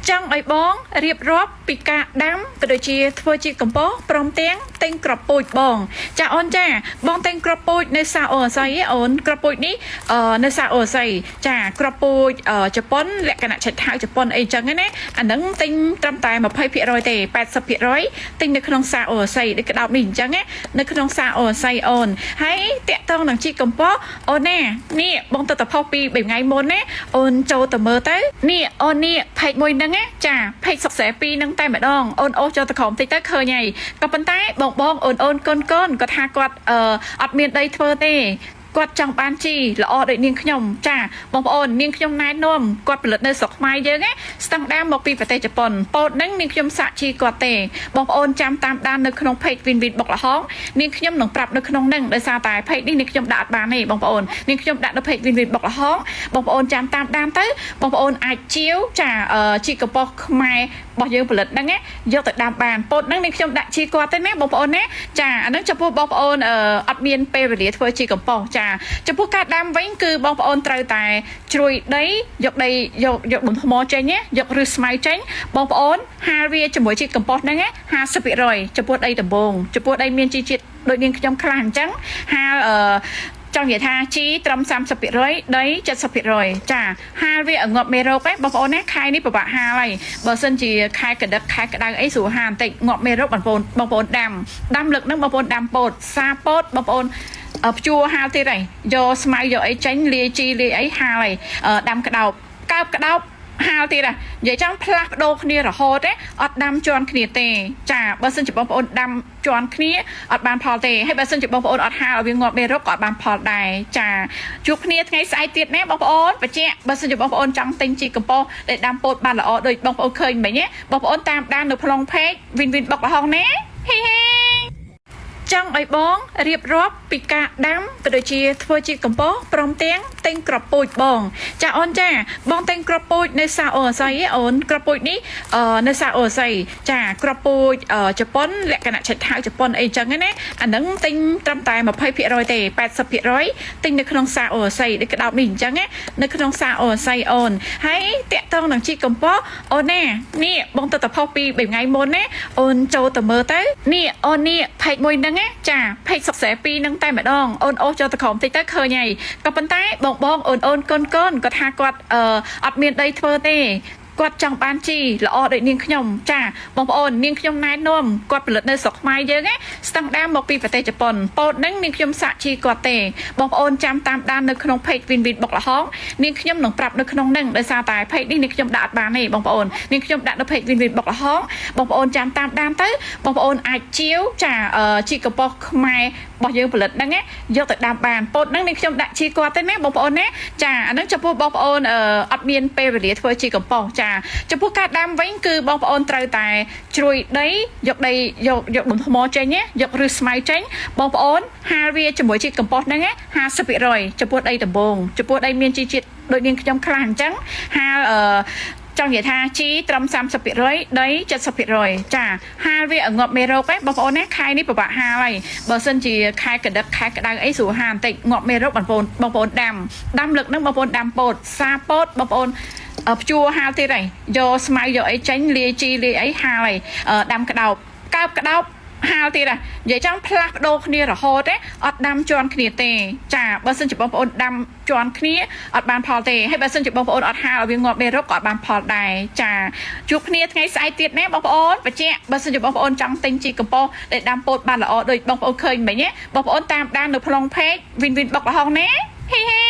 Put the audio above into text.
ចង់ឲ្យបងរៀបរាប់ពីការដាំក៏ដូចជាធ្វើជាកំប៉ុស្តព្រមទាំងទិញក្របពូជបង ចាអូនចាបងទិញក្របពូជនៅសាអូអាស័យឯអូនក្របពូជនេះនៅសាអូអាស័យចាក្របពូជជប៉ុនលក្ខណៈឆិតថៅជប៉ុនអីចឹងណាអាហ្នឹងទិញត្រឹមតែ20%ទេ80%ទិញនៅក្នុងសាអូអាស័យដូចក្តោបនេះអញ្ចឹងណានៅក្នុងសាអូអាស័យអូនហើយតាក់តងនឹងជីកំប៉ុស្តអូនណានេះបងទៅតផុសពី3ថ្ងៃមុនណាអូនចូលទៅមើលទៅនេះអូននេះផេកមួយហ្នឹងណាចាផេកសុកស្រែពីរហ្នឹងតែម្ដងអូនអូសចូលទៅក្រោមតិចទៅឃើញហើយក៏ប៉ុន្តែបងបងអូនអូនកូនកូនគាត់ថាគាត់អត់មានដីធ្វើទេគាត់ចង់បានជីល្អដូចនាងខ្ញុំចាបងប្អូននាងខ្ញុំណែនាំគាត់ផលិតនៅស្រុកខ្មែរយើងណាស្តង់ដារមកពីប្រទេសជប៉ុនពោតហ្នឹងនាងខ្ញុំសាក់ជីគាត់ទេបងប្អូនចាំតាមដាននៅក្នុង page Win Win បុកលហងនាងខ្ញុំនឹងប្រាប់នៅក្នុងហ្នឹងដោយសារតែ page នេះនាងខ្ញុំដាក់អត់បានទេបងប្អូននាងខ្ញុំដាក់នៅ page Win Win បុកលហងបងប្អូនចាំតាមដានទៅបងប្អូនអាចជាវចាជីកំប៉ុស្តខ្មែររបស់យើងផលិតហ្នឹងណាយកទៅដាំបានពោតហ្នឹងនាងខ្ញុំដាក់ជីគាត់ទេណាបងប្អូនណាចាអាហ្នឹងចំពោះបងប្អូនអត់មានពេលវេលាធ្វើជីកំប៉ុស្តចាចំពោះការដាំវិញគឺបងប្អូនត្រូវតែជ្រុយដីយកដីយកយកដុំថ្មចេញណាយកឫសស្មៅចេញបងប្អូនហាលវាជាមួយជីកំប៉ុស្តហ្នឹងណា50%ចំពោះដីដំបងចំពោះដីមានជីជាតិដូចនាងខ្ញុំខ្លះអញ្ចឹងហាលចង់និយាយថាជីត្រឹម30%ដី70%ចាហាលវាឲ្យងាប់មេរោគឯងបងប្អូនណាខែនេះពិបាកហាលហើយបើសិនជាខែកដឹកខែក្តៅអីស្រួលហាលបន្តិចងាប់មេរោគបងប្អូនបងប្អូនដាំដាំលឹកហ្នឹងបងប្អូនដាំពោតសាពោតបងប្អូនព្យួរហាលទៀតហើយយកស្មៅយកអីចេញលាយជីលាយអីហាលហើយដាំក្តោបកើបក្តោបហាលទៀតហ่ะនិយាយចង់ផ្លាស់ប្ដូរគ្នារហូតទេអត់ដាំជន់គ្នាទេចាបើសិនជាបងប្អូនដាំជន់គ្នាអត់បានផលទេហើយបើសិនជាបងប្អូនអត់ហាលឲ្យវាងាប់មេរោគក៏អត់បានផលដែរចាជួបគ្នាថ្ងៃស្អែកទៀតណាបងប្អូនបញ្ជាក់បើសិនជាបងប្អូនចង់ទិញជីកំប៉ុស្តដែលដាំពោតបានល្អដូចបងប្អូនឃើញមិញណាបងប្អូនតាមដាននៅក្នុង page Win Win បុកលហុងណាហេហេចង់ឲ្យបងរៀបរាប់ពីការដាំក៏ដូចជាធ្វើជាកំប៉ុស្តព្រមទាំងទិញក្របពូជបង ចាអូនចាបងទិញក្របពូជនៅសាអូអាស័យឯអូនក្របពូជនេះនៅសាអូអាស័យចាក្របពូជជប៉ុនលក្ខណៈឆិតថៅជប៉ុនអីចឹងណាអាហ្នឹងទិញត្រឹមតែ20%ទេ80%ទិញនៅក្នុងសាអូអាស័យដូចក្តោបនេះអញ្ចឹងណានៅក្នុងសាអូអាស័យអូនហើយតាក់តងនឹងជីកំប៉ុស្តអូនណានេះបងទៅតផុសពី3ថ្ងៃមុនណាអូនចូលទៅមើលទៅនេះអូននេះផេកមួយហ្នឹងណាចាផេកសុកស្រែពីរហ្នឹងតែម្ដងអូនអូសចូលទៅក្រោមតិចទៅឃើញហើយក៏ប៉ុន្តែបងបងអូនអូនកូនកូនគាត់ថាគាត់អត់មានដីធ្វើទេគាត់ចង់បានជីល្អដូចនាងខ្ញុំចាបងប្អូននាងខ្ញុំណែនាំគាត់ផលិតនៅស្រុកខ្មែរយើងណាស្តង់ដារមកពីប្រទេសជប៉ុនពោតហ្នឹងនាងខ្ញុំសាក់ជីគាត់ទេបងប្អូនចាំតាមដាននៅក្នុង page Win Win បុកលហងនាងខ្ញុំនឹងប្រាប់នៅក្នុងហ្នឹងដោយសារតែ page នេះនាងខ្ញុំដាក់អត់បានទេបងប្អូននាងខ្ញុំដាក់នៅ page Win Win បុកលហងបងប្អូនចាំតាមដានទៅបងប្អូនអាចជាវចាជីកំប៉ុស្តខ្មែររបស់យើងផលិតហ្នឹងណាយកទៅដាំបានពោតហ្នឹងនាងខ្ញុំដាក់ជីគាត់ទេណាបងប្អូនណាចាអាហ្នឹងចំពោះបងប្អូនអត់មានពេលវេលាធ្វើជីកំប៉ុស្តចាចំពោះការដាំវិញគឺបងប្អូនត្រូវតែជ្រុយដីយកដីយកយកដុំថ្មចេញណាយកឫសស្មៅចេញបងប្អូនហាលវាជាមួយជីកំប៉ុស្តហ្នឹងណា50%ចំពោះដីដំបងចំពោះដីមានជីជាតិដូចនាងខ្ញុំខ្លះអញ្ចឹងហាលចង់និយាយថាជីត្រឹម30%ដី70%ចាហាលវាឲ្យងាប់មេរោគឯងបងប្អូនណាខែនេះពិបាកហាលហើយបើសិនជាខែកដឹកខែក្តៅអីស្រួលហាលបន្តិចងាប់មេរោគបងប្អូនបងប្អូនដាំដាំលឹកហ្នឹងបងប្អូនដាំពោតសាពោតបងប្អូនព្យួរហាលទៀតហើយយកស្មៅយកអីចេញលាយជីលាយអីហាលហើយដាំក្តោបកើបក្តោបហាលទៀតហ่ะនិយាយចង់ផ្លាស់ប្ដូរគ្នារហូតទេអត់ដាំជន់គ្នាទេចាបើសិនជាបងប្អូនដាំជន់គ្នាអត់បានផលទេហើយបើសិនជាបងប្អូនអត់ហាលឲ្យវាងាប់មេរោគក៏អត់បានផលដែរចាជួបគ្នាថ្ងៃស្អែកទៀតណាបងប្អូនបញ្ជាក់បើសិនជាបងប្អូនចង់ទិញជីកំប៉ុស្តដែលដាំពោតបានល្អដូចបងប្អូនឃើញមិញណាបងប្អូនតាមដាននៅក្នុង page Win Win បុកលហុងណាហេហេ